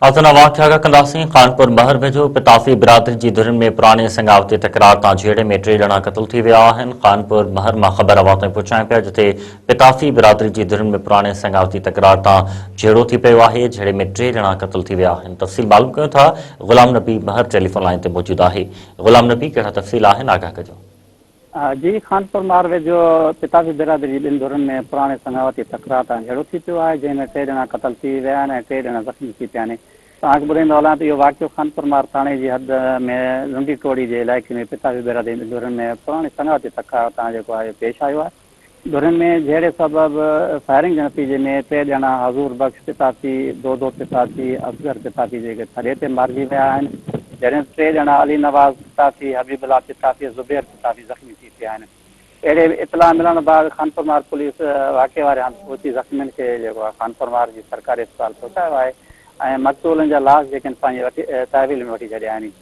ناظرين اوهان کي آگاهه ڪنداسين خانپور مهر ويجهو پتافي برادري جي ڌرين ۾ پراڻي سڱاوتي تڪرار تان جهيڙي ۾ ٽي ڄڻا قتل ٿي ويا آهن خانپور مهر مان خبر اوهان تائين پهچايون پيا جتي پتافي برادري جي ڌرين ۾ پراڻي سڱاوتي تڪرار تان جهيڙو ٿي پيو آهي جهيڙي ۾ ٽي ڄڻا قتل ٿي ويا آهن تفصيل معلوم ڪيون ٿا غلام نبي مهر ٽيليفون لائين تي موجود آهي غلام نبي ڪهڙا تفصيل آهن آگاهه ڪجو. جي خانپور مار ويجهو پتافي برادري جي ٻن ڌرين ۾ پراڻي سڱاوتي تڪرار تان جهيڙو ٿي پيو آهي، جنهن ۾ ٽي ڄڻا قتل ٿي ويا آهن ۽ ٽي ڄڻا زخمي ٿي پيا آهن. توهان کي ٻڌائيندو هلان ته اهو واقعو خانپور مار ٿاڻي جي حد ۾ لنڊي ٽوڙي جي علائقي ۾ پتافي برادري جي ٻن ڌرين ۾ پراڻي سڱاوتي تڪرار تان جيڪو آهي پيش آيو آهي. ڌرين ۾ جهيڙي سبب فائرنگ جي نتيجي ۾ ٽي ڄڻا حضور بخش پتافي، دودو پتافي، اصغر پتافي جيڪي ٿڏي تي مارجي ويا آهن، جڏهن ته ٽي ڄڻا علي نواز پتافي، حبيب الله پتافي ۽ زبير پتافي زخمي ٿي پيا آهن. اهڙي اطلاع ملڻ بعد خانپورمهر پوليس واقعي واري هنڌ پهچي زخمين کي جيڪو آهي خانپورمهر جي سرڪاري اسپتال پهچايو آهي ۽ مقتولن جا لاش جيڪي آهن پنهنجي وٺي تحويل ۾ وٺي ڇڏيا آهن.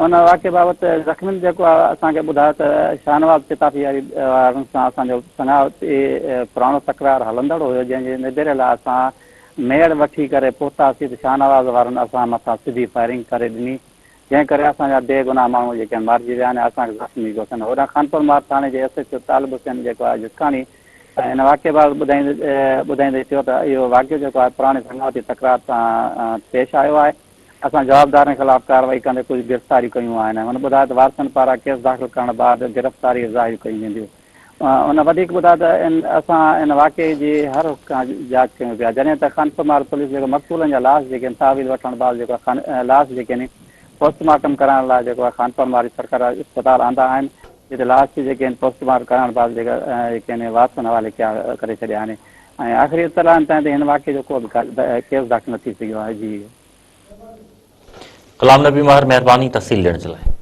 ان واقعي بابت زخمين جيڪو اسان کي ٻڌايو ته شاهنواز پتافي وارن سان اسان جو سڱاوتي پراڻو تڪرار هلندڙ هيو جنهن جي نبيري لاء اسان ميڙ وٺي ڪري پهتاسين ته شاهنواز وارن اسان مٿان سڌي فائرنگ ڪري ڏني جنهن ڪري اسان جا بي گناهه ماڻهو جيڪي آهن مارجي ويا آهن ۽ اسان کي زخمي ڪيو اٿن. هوڏانهن خانپور مار ٿاڻي جي ايس ايڇ او طالب حسين جيڪو آهي جسڪاڻي ان واقعي بابت ٻڌائيندي چيو ته اهو واقعو جيڪو آهي پراڻي سڱاوتي تڪرار تان پيش آيو آهي. اسان جوابدارن خلاف ڪارروائي ڪندي ڪجهه گرفتاريون ڪيون آهن. هن ٻڌايو ته وارثن پاران ڪيس داخل ڪرڻ بعد گرفتاري ظاهر ڪيون وينديون. هن وڌيڪ ٻڌايو ته اسان ان واقعي جي هر رخ کان جاچ ڪيون پيا. جڏهن ته خانپور پوليس جيڪو مقتولن جا لاش جيڪي آهن تحويل وٺڻ بعد جيڪو لاش جيڪي آهن پوسٽ مارٽم ڪرائڻ لاء جيڪو آهي خانپور واري سرڪاري اسپتال آندا آهن جتي لاش جيڪي آهن پوسٽ مارٽم ڪرائڻ بعد جيڪا جيڪي آهن وارثن حوالي ڪيا ڪري ڇڏيا آهن. ۽ آخري اطلاعن تائين ته هن واقعي جو ڪو به ڪيس داخل نه ٿي سگهيو آهي. جي. غلام نبي مهر مهرباني تفصيل ڏيڻ جي لاء.